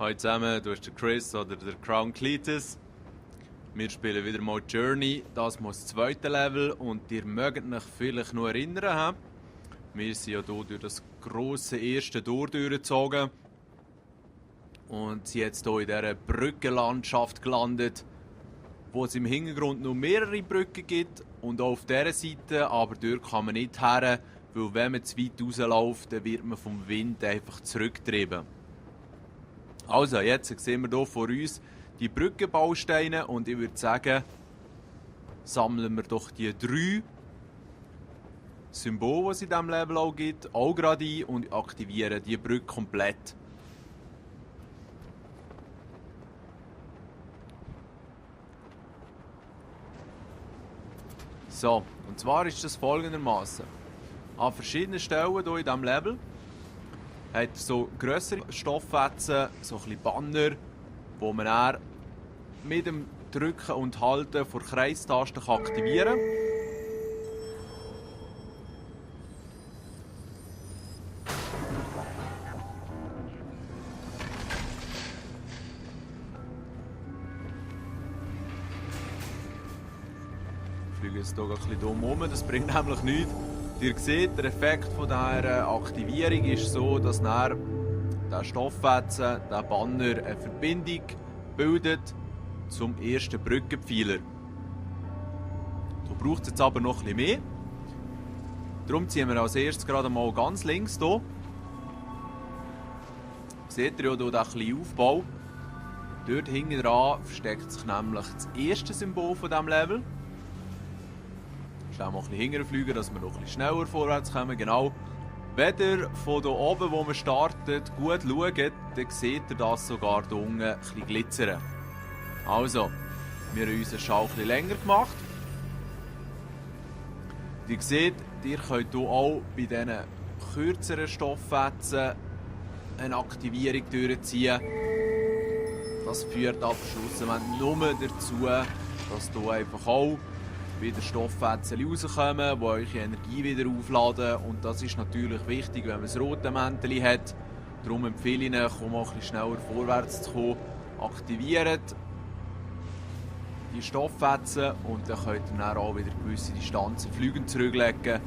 Hallo zusammen, du bist der Chris oder der Crown Cletus. Wir spielen wieder mal Journey, das mal das zweite Level und ihr mögt euch vielleicht noch erinnern. Wir sind ja hier durch das grosse erste Tor durchgezogen und sind jetzt hier in dieser Brückenlandschaft gelandet, wo es im Hintergrund noch mehrere Brücken gibt und auch auf dieser Seite, aber dort kann man nicht her, weil wenn man zu weit rausläuft, dann wird man vom Wind einfach zurückgetrieben. Also, jetzt sehen wir hier vor uns die Brückenbausteine und ich würde sagen, sammeln wir doch die 3 Symbole, die es in diesem Level auch gibt, auch gerade ein und aktivieren die Brücke komplett. So, und zwar ist das folgendermaßen: An verschiedenen Stellen hier in diesem Level hat so grössere Stofffetzen, so ein bisschen Banner, wo man dann mit dem Drücken und Halten der Kreistaste aktivieren kann. Ich fliege jetzt hier ein bisschen dumm rum, das bringt nämlich nichts. Ihr seht, der Effekt von dieser Aktivierung ist so, dass dann der Stofffetzen, der Banner, eine Verbindung bildet zum ersten Brückenpfeiler. Da braucht es jetzt aber noch ein bisschen mehr. Darum ziehen wir als erstes gerade mal ganz links hier. Seht ihr ja hier diesen kleinen Aufbau? Dort hinten dran versteckt sich nämlich das erste Symbol von diesem Level. Schnell mal ein bisschen hinterfliegen, dass wir noch ein bisschen schneller vorwärts kommen. Genau. Wenn ihr von hier oben, wo wir startet, gut schaut, dann seht ihr das sogar hier unten ein bisschen glitzern. Also, wir haben unseren Schau ein bisschen länger gemacht. Ihr seht, ihr könnt hier auch bei diesen kürzeren Stofffetzen eine Aktivierung durchziehen. Das führt aber schlussendlich nur dazu, dass hier einfach auch wieder Stofffetzen rauskommen, die eure Energie wieder aufladen. Und das ist natürlich wichtig, wenn man das rote Mäntelchen hat. Darum empfehle ich euch, um auch ein bisschen schneller vorwärts zu kommen, aktiviert die Stofffetzen und dann könnt ihr dann auch wieder gewisse Distanzen fliegend zurücklegen,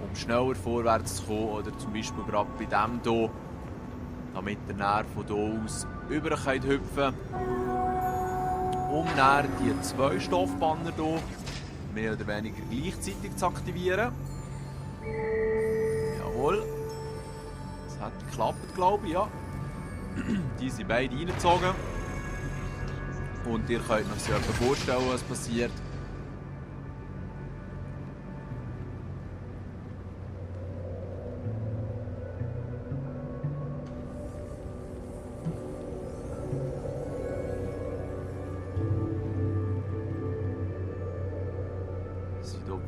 um schneller vorwärts zu kommen. Oder zum Beispiel gerade bei dem hier, damit ihr dann von hier aus rüber könnt hüpfen, um dann die 2 Stoffbanner hier mehr oder weniger gleichzeitig zu aktivieren. Jawohl. Das hat geklappt, glaube ich, ja. Die sind beide reingezogen. Und ihr könnt euch so etwa vorstellen, was passiert.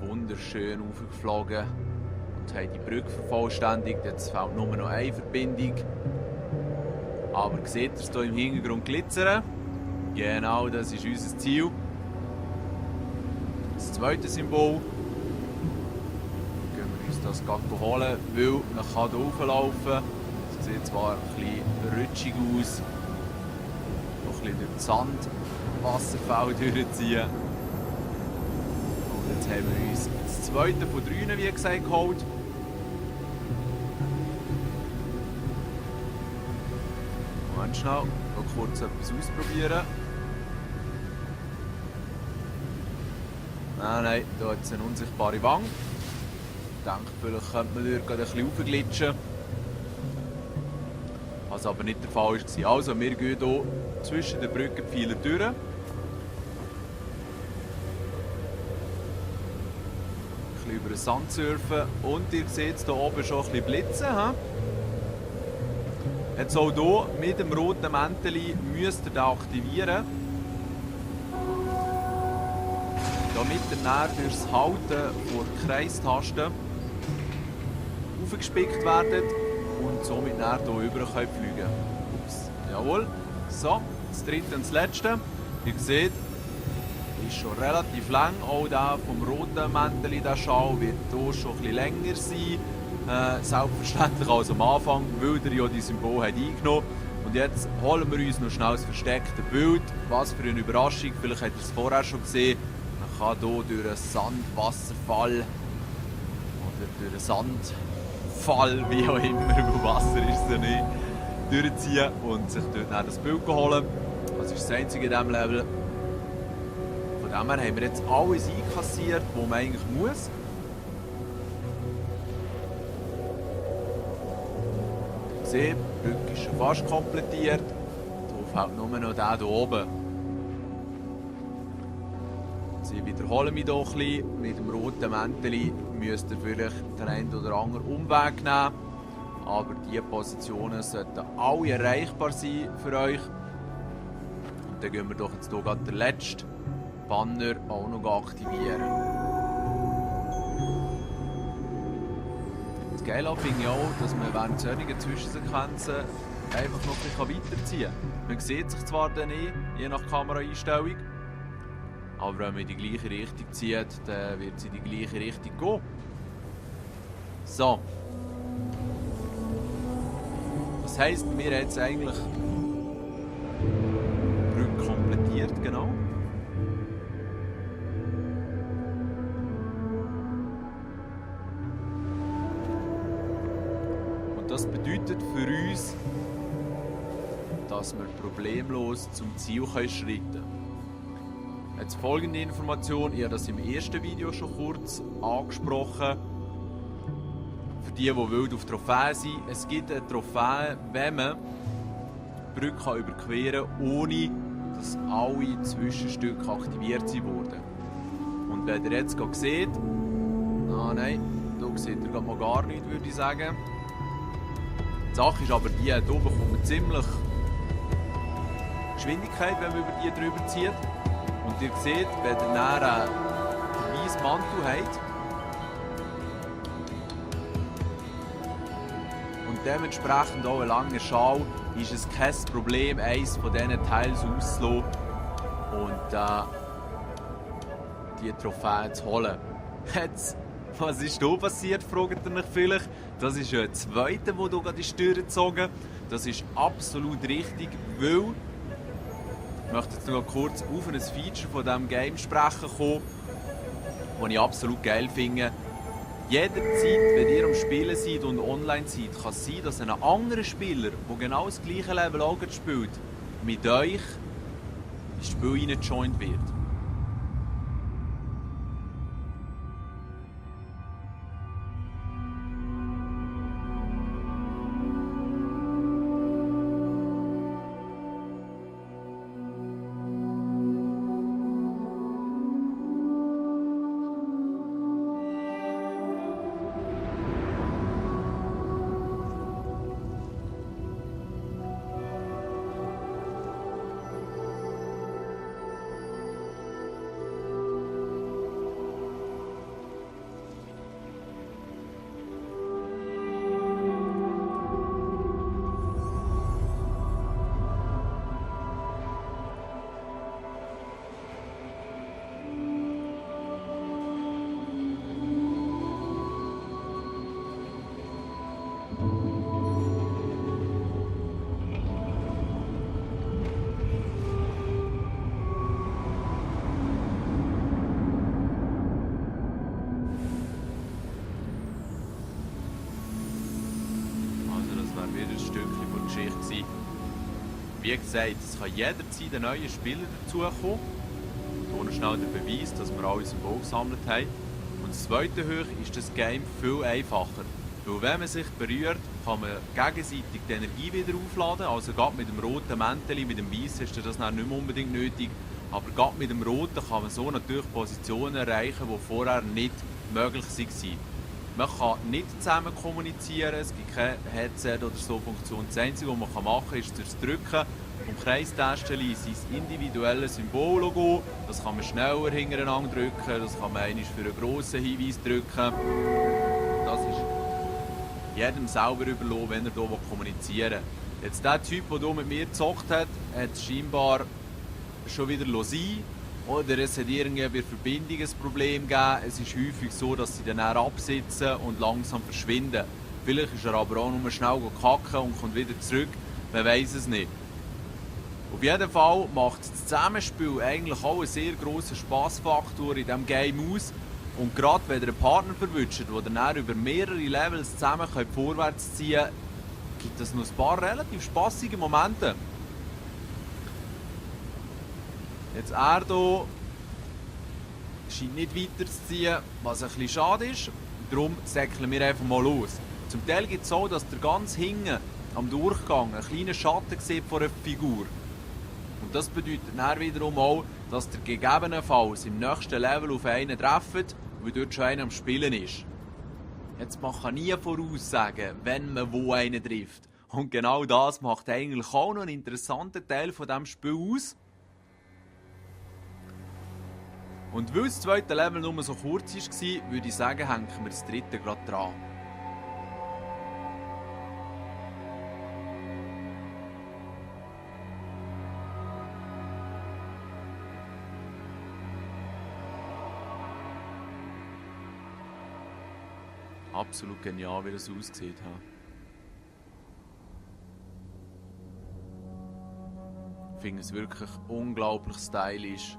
Wunderschön aufgeflogen und haben die Brücke vervollständigt. Jetzt fehlt nur noch eine Verbindung. Aber seht ihr es hier im Hintergrund glitzern? Genau, das ist unser Ziel. Das zweite Symbol. Gehen wir uns das gerade holen, weil man kann hier hochlaufen. Es sieht zwar ein bisschen rutschig aus, noch ein bisschen durch den Sand, Wasserfall durchziehen. Jetzt haben wir uns das zweite von 3, wie gesagt, geholt. Moment schnell, noch kurz etwas ausprobieren. Nein, da hat es eine unsichtbare Wand. Ich denke, vielleicht könnte man dort ein bisschen raufglitschen. Was aber nicht der Fall war. Also, wir gehen hier zwischen den Brückenpfeilern durch. Über den Sand surfen und ihr seht hier oben schon ein bisschen blitzen. Jetzt auch hier mit dem roten Mäntelchen müsst ihr den aktivieren, damit ihr dann durch das Halten der Kreistaste aufgespickt werdet und somit dann hier rüber fliegen könnt. Ups. Jawohl. So, das dritte und das letzte. Ihr seht, ist schon relativ lang. Auch der vom roten Mäntelchen, der Schal, wird hier schon ein bisschen länger sein. Selbstverständlich als am Anfang, weil er ja die Symbole hat eingenommen hat. Und jetzt holen wir uns noch schnell das versteckte Bild. Was für eine Überraschung, vielleicht habt ihr es vorher schon gesehen. Man kann hier durch einen Sandwasserfall oder durch einen Sandfall, wie auch immer, weil Wasser ist es ja nicht, durchziehen und sich dort dann das Bild holen. Das ist das Einzige in diesem Level. Von dem her haben wir jetzt alles einkassiert, was man eigentlich muss. Ihr seht, die Brücke ist schon fast komplettiert. Da fehlt nur noch der hier oben. Ich wiederhole mich hier ein bisschen. Mit dem roten Mäntel müsst ihr vielleicht den einen oder anderen Umweg nehmen. Aber diese Positionen sollten alle erreichbar sein für euch. Und dann gehen wir doch jetzt hier gerade den letzten Banner auch noch aktivieren. Das Geile finde ich auch, dass man während solcher Zwischensequenzen einfach noch ein bisschen weiterziehen kann. Man sieht sich zwar dann nicht, je nach Kameraeinstellung, aber wenn man in die gleiche Richtung zieht, dann wird es in die gleiche Richtung gehen. So. Das heisst, wir haben jetzt eigentlich die Brücke komplettiert, genau. Und das bedeutet für uns, dass wir problemlos zum Ziel schreiten können. Jetzt folgende Information, ich habe das im ersten Video schon kurz angesprochen. Für die wild auf Trophäe sind, es gibt eine Trophäe, wenn man die Brücke überqueren kann, ohne dass alle Zwischenstücke aktiviert wurden. Und wenn ihr jetzt gerade seht, nein, da seht ihr gerade mal gar nichts, würde ich sagen. Die Sache ist aber die, hier bekommt man ziemlich Geschwindigkeit, wenn man über die drüber zieht. Und ihr seht, wenn ihr dann einen weißen Mantel habt und dementsprechend auch einen langen Schal, ist es kein Problem, eines von diesen Teils auszulassen und die Trophäe zu holen. Jetzt, was ist hier passiert, fragt ihr euch vielleicht. Das ist ein zweiter, der hier gerade ist durchgezogen. Das ist absolut richtig, weil ich möchte jetzt noch kurz auf ein Feature von diesem Game sprechen kommen, das ich absolut geil finde. Jederzeit, wenn ihr am Spielen seid und online seid, kann es sein, dass ein anderer Spieler, der genau das gleiche Level auch spielt, mit euch ins Spiel hineingejoint wird. Wie gesagt, es kann jederzeit ein neuer Spieler dazukommen. Hier noch schnell der Beweis, dass wir alle Symbole gesammelt haben. Und das zweite Hoch ist das Game viel einfacher. Weil wenn man sich berührt, kann man gegenseitig die Energie wieder aufladen. Also gerade mit dem roten Mäntel, mit dem Weißen ist das dann nicht mehr unbedingt nötig. Aber gerade mit dem roten kann man so natürlich Positionen erreichen, die vorher nicht möglich waren. Man kann nicht zusammen kommunizieren, es gibt kein Headset oder so Funktion. Das Einzige, was man machen kann, ist das Drücken vom Kreistasten sein individuelles Symbollogo. Das kann man schneller hintereinander drücken, das kann man einmal für einen grossen Hinweis drücken. Das ist jedem selber überlassen, wenn er hier kommunizieren will. Jetzt der Typ, der hier mit mir gezockt hat, hat es scheinbar schon wieder sein. Oder es hat irgendwie bei der Verbindung ein Problem gegeben. Es ist häufig so, dass sie dann absitzen und langsam verschwinden. Vielleicht ist er aber auch nur schnell kacken und kommt wieder zurück. Man weiß es nicht. Auf jeden Fall macht das Zusammenspiel eigentlich auch einen sehr grossen Spassfaktor in diesem Game aus. Und gerade wenn ihr einen Partner verwünscht, der dann über mehrere Levels zusammen vorwärts ziehen könnt, gibt es noch ein paar relativ spassige Momente. Jetzt er hier scheint nicht weiterzuziehen, was ein bisschen schade ist. Darum säckeln wir einfach mal los. Zum Teil gibt es so, dass der ganz hinten am Durchgang einen kleinen Schatten sieht von einer Figur. Und das bedeutet dann wiederum auch, dass der gegebenenfalls im nächsten Level auf einen trefft, weil dort schon einer am Spielen ist. Jetzt man kann nie voraussagen, wenn man wo einen trifft. Und genau das macht eigentlich auch noch einen interessanten Teil von diesem Spiel aus. Und weil das zweite Level nur so kurz war, würde ich sagen, hängen wir das dritte gerade dran. Absolut genial, wie das aussieht. Ich finde es wirklich unglaublich stylisch.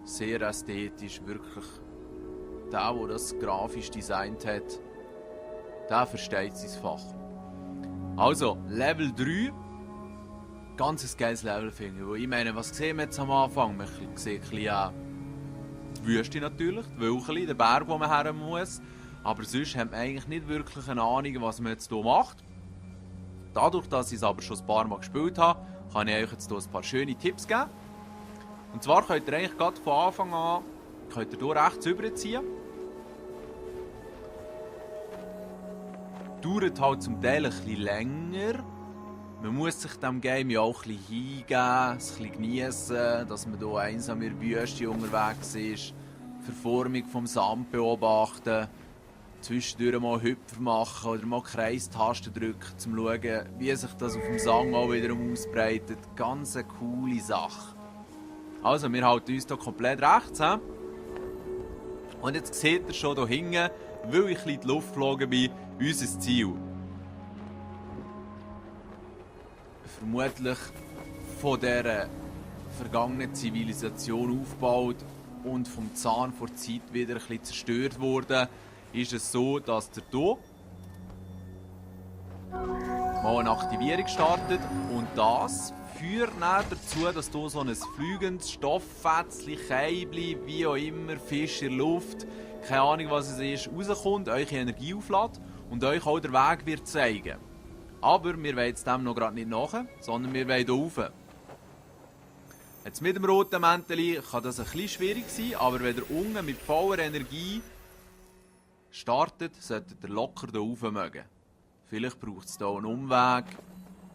Sehr ästhetisch, wirklich. Der das grafisch designt hat, der versteht sein Fach. Also, Level 3. Ganz ein geiles Level, finde ich. Ich meine, was sehen wir jetzt am Anfang? Man sieht ein bisschen die Wüste natürlich, die Wölkchen, den Berg, wo man her muss. Aber sonst hat man eigentlich nicht wirklich eine Ahnung, was man jetzt hier macht. Dadurch, dass ich es aber schon ein paar Mal gespielt habe, kann ich euch jetzt hier ein paar schöne Tipps geben. Und zwar könnt ihr eigentlich gerade von Anfang an hier rechts rüberziehen. Dauert halt zum Teil ein bisschen länger. Man muss sich dem Game ja auch ein bisschen hingeben, es ein bisschen geniessen, dass man hier einsam in der Wüste unterwegs ist, die Verformung vom Sand beobachten, zwischendurch mal Hüpfer machen oder mal Kreistasten drücken, um zu schauen, wie sich das auf dem Sand auch wieder ausbreitet. Ganz eine coole Sache. Also, wir halten uns hier komplett rechts. Und jetzt seht ihr schon hier hinten, weil ich in die Luft geflogen bin, unser Ziel. Vermutlich von dieser vergangenen Zivilisation aufgebaut und vom Zahn vor der Zeit wieder ein bisschen zerstört wurde, ist es so, dass der hier mal eine Aktivierung startet und das führt dann dazu, dass hier so ein fliegendes Stofffätzchen, Keibli, wie auch immer, Fisch in der Luft, keine Ahnung was es ist, rauskommt, euch Energie auflädt und euch auch den Weg wird zeigen. Aber wir wollen jetzt dem noch gerade nicht nach, sondern wir wollen hier rauf. Jetzt mit dem roten Mäntel kann das ein bisschen schwierig sein, aber wenn ihr unten mit voller Energie startet, solltet ihr locker hier rauf mögen. Vielleicht braucht es hier einen Umweg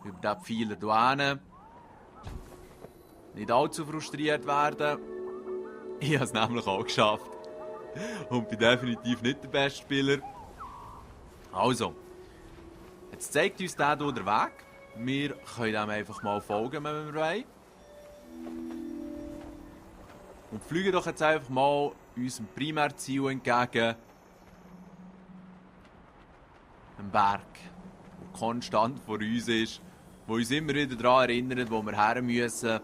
über diesen Pfeiler hier hin. Nicht allzu frustriert werden. Ich habe es nämlich auch geschafft. Und bin definitiv nicht der beste Spieler. Also, jetzt zeigt uns der hier den Weg. Wir können dem einfach mal folgen, wenn wir wollen. Und fliegen doch jetzt einfach mal unserem Primärziel entgegen. Ein Berg, der konstant vor uns ist, der uns immer wieder daran erinnert, wo wir her müssen.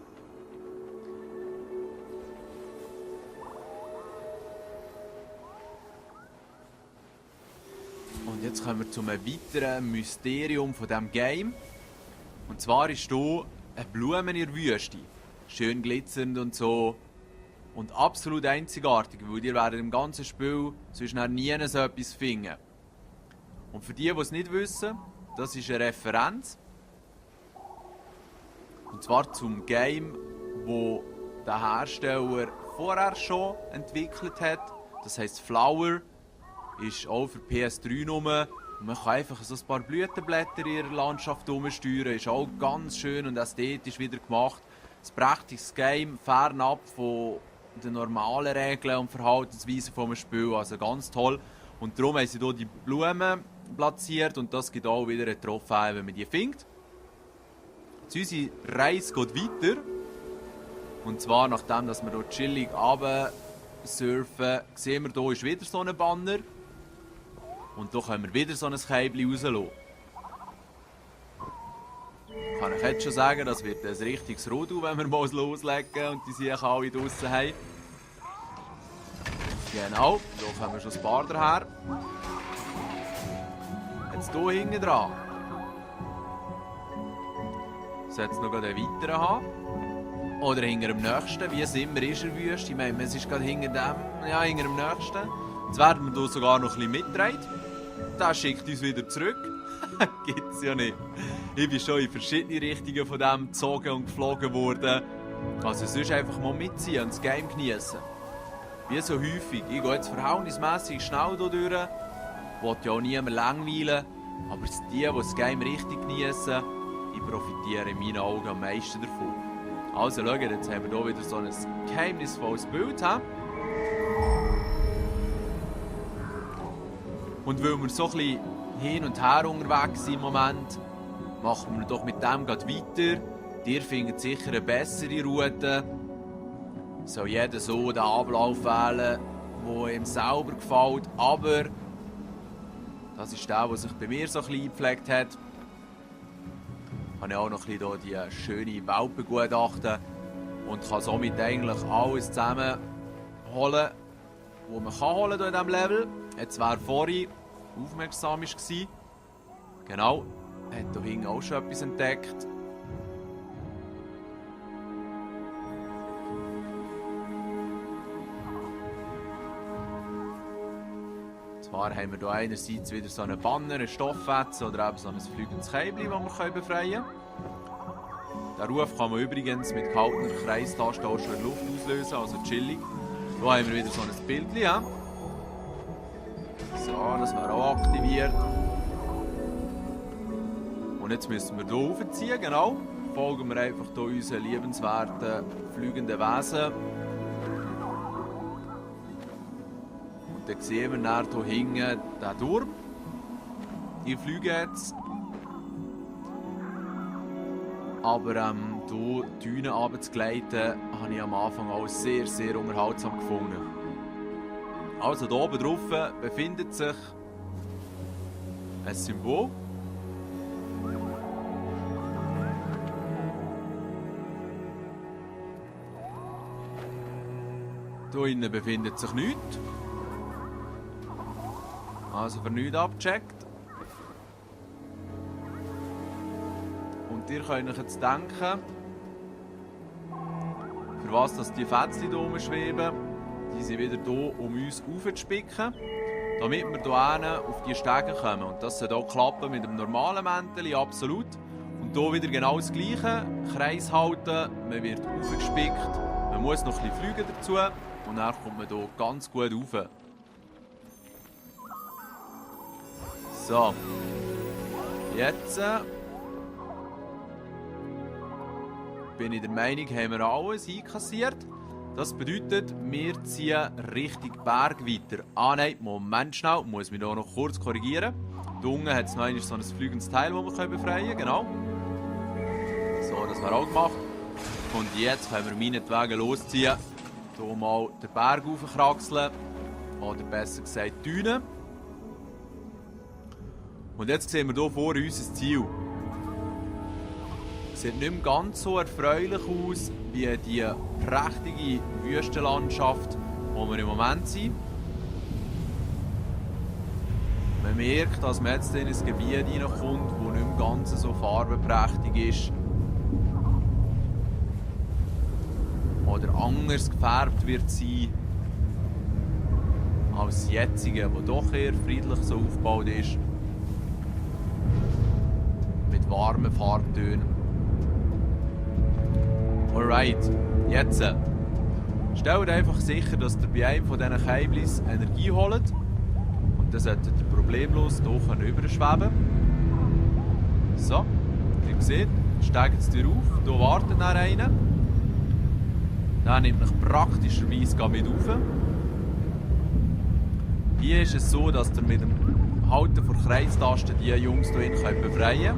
Und jetzt kommen wir zu einem weiteren Mysterium von diesem Game. Und zwar ist hier eine Blume in der Wüste. Schön glitzernd und so. Und absolut einzigartig, weil ihr werdet im ganzen Spiel sonst nie so etwas finden. Und für die es nicht wissen, das ist eine Referenz. Und zwar zum Game, wo der Hersteller vorher schon entwickelt hat. Das heisst Flower. Ist auch für PS3 Nummer. Man kann einfach so ein paar Blütenblätter in ihrer Landschaft herumsteuern. Ist auch ganz schön und ästhetisch wieder gemacht. Ein prächtiges Game, fernab von den normalen Regeln und Verhaltensweisen vom Spiel. Also ganz toll. Und darum haben sie hier die Blumen platziert und das gibt auch wieder eine Trophäe, wenn man die findet. Jetzt unsere Reise geht weiter. Und zwar, nachdem dass wir hier chillig runter surfen, sehen wir, hier ist wieder so ein Banner. Und hier können wir wieder so ein Käbel rauslassen. Kann ich jetzt schon sagen, das wird ein richtiges Rodel, wenn wir mal loslegen und die Siechen alle draussen haben. Genau, da kommen wir schon das Paar daher. Jetzt hier hinten dran. Sollte es noch einen weiteren haben. Oder hinter dem nächsten, wie es immer ist in der Wüste. Ich meine, es ist gerade hinter dem, ja, hinter dem nächsten. Jetzt werden wir hier sogar noch ein bisschen mitgedreht. Der schickt uns wieder zurück. Gibt's ja nicht. Ich bin schon in verschiedene Richtungen von dem gezogen und geflogen worden. Also sonst einfach mal mitziehen und das Game genießen. Wie so häufig. Ich gehe jetzt verhältnismäßig schnell hier durch. Ich will ja auch niemand langweilen. Aber die das Game richtig genießen, ich profitiere in meinen Augen am meisten davon. Also schaut, jetzt haben wir hier wieder so ein geheimnisvolles Bild. Und weil wir so ein bisschen hin und her unterwegs sind im Moment, machen wir doch mit dem gleich weiter. Ihr findet sicher eine bessere Route. Soll jeder so den Ablauf wählen, der ihm selber gefällt. Aber das ist der sich bei mir so ein bisschen eingepflegt hat. Habe ich auch noch ein bisschen die schöne Welt begutachten und kann somit eigentlich alles zusammen holen, was man holen kann in diesem Level. Jetzt wer vorhin aufmerksam war, genau, hat hier hinten auch schon etwas entdeckt. Zwar haben wir hier einerseits wieder so einen Banner, einen Stofffetzen oder eben so ein fliegendes Käbel, das wir befreien können. Den Ruf kann man übrigens mit gehaltener Kreistaste auch schon in der Luft auslösen, also chillig. Hier haben wir wieder so ein Bild. Ja. So, das wäre auch aktiviert. Und jetzt müssen wir hier raufziehen, genau. Folgen wir einfach hier unseren liebenswerten fliegenden Wesen. Dann sehen wir dann hier hinten den Turm. Die fliegen jetzt. Aber hier die Dünen runterzugleiten, habe ich am Anfang auch sehr, sehr unterhaltsam gefunden. Also hier oben drauf befindet sich ein Symbol. Hier innen befindet sich nichts. Also für nichts abgecheckt. Und ihr könnt euch jetzt denken, für was dass die Fätzchen hier oben schweben. Die sind wieder hier, um uns aufzuspicken, damit wir hier auf die Stege kommen. Und das soll auch klappen mit dem normalen Mäntel, absolut. Und hier wieder genau das Gleiche. Kreis halten, man wird aufgespickt, man muss noch ein bisschen fliegen dazu und dann kommt man hier ganz gut rauf. So, jetzt bin ich der Meinung, haben wir alles einkassiert. Das bedeutet, wir ziehen Richtung Berg weiter. Ah nein, Moment schnell, muss mich hier noch kurz korrigieren. Hier unten hat es noch so ein fliegendes Teil, das wir befreien können, genau. So, das wäre auch gemacht. Und jetzt können wir meinetwegen losziehen. Hier mal den Berg raufkraxeln. Oder besser gesagt, Dünen. Und jetzt sehen wir hier vor uns ein Ziel. Sieht nicht mehr ganz so erfreulich aus wie die prächtige Wüstenlandschaft, wo wir im Moment sind. Man merkt, dass man jetzt in ein Gebiet hineinkommt, das nicht mehr ganz so farbenprächtig ist. Oder anders gefärbt wird sein als das jetzige, das doch eher friedlich so aufgebaut ist. Mit warmen Farbtönen. Alright, jetzt stellt einfach sicher, dass ihr bei einem von diesen Käblis Energie holt. Und dann solltet ihr problemlos hier überschweben. So, ihr seht, steigt es auf, hier wartet dann einer. Der nimmt mich praktischerweise mit rauf. Hier ist es so, dass ihr mit dem Halten der Kreistaste die Jungs hier befreien könnt.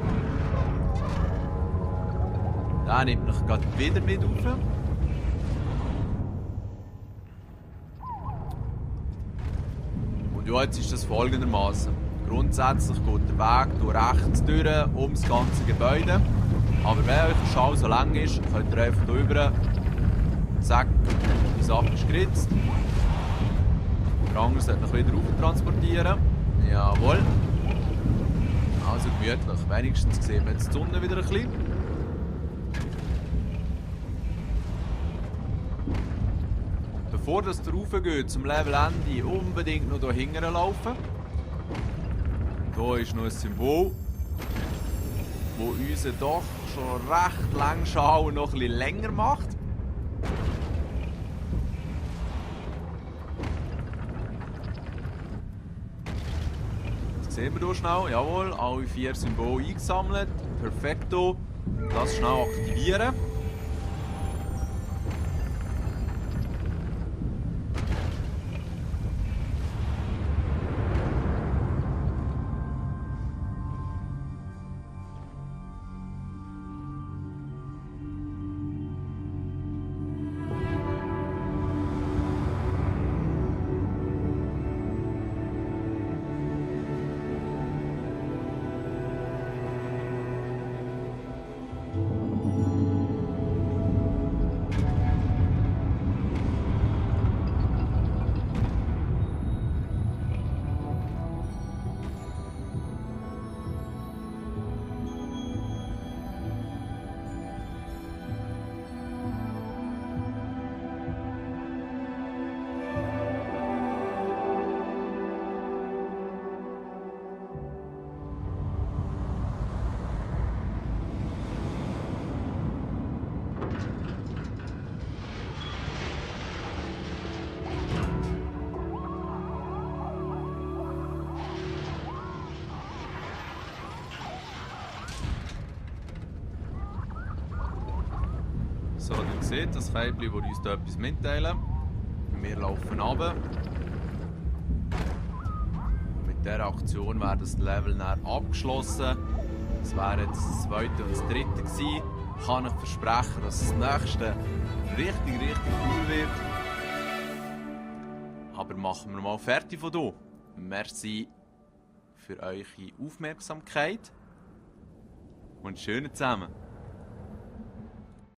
Der nimmt mich gerade wieder mit rauf. Und ja, jetzt ist das folgendermaßen. Grundsätzlich geht der Weg durch rechts durch ums ganze Gebäude. Aber wenn euch der Schal so lang ist, könnt ihr einfach hier rüber. Zack, die Sache ist geritzt. Der andere sollte noch wieder rauf transportieren. Jawohl. Also gemütlich. Wenigstens sehen wir jetzt die Sonne wieder ein bisschen. Bevor das rauf geht zum Levelende, unbedingt noch hier hinten laufen. Hier ist noch ein Symbol, das unseren doch schon recht langen Schal noch etwas länger macht. Das sehen wir hier schnell. Jawohl, alle 4 Symbole eingesammelt. Perfekto. Das schnell aktivieren. So, ihr seht das Käppchen, das uns hier etwas mitteilen. Wir laufen runter. Mit dieser Aktion wäre das Level dann abgeschlossen. Es wäre jetzt das 2. und das 3. gewesen. Ich kann euch versprechen, dass das nächste richtig cool wird. Aber machen wir mal fertig von hier. Merci für eure Aufmerksamkeit und schönen zusammen.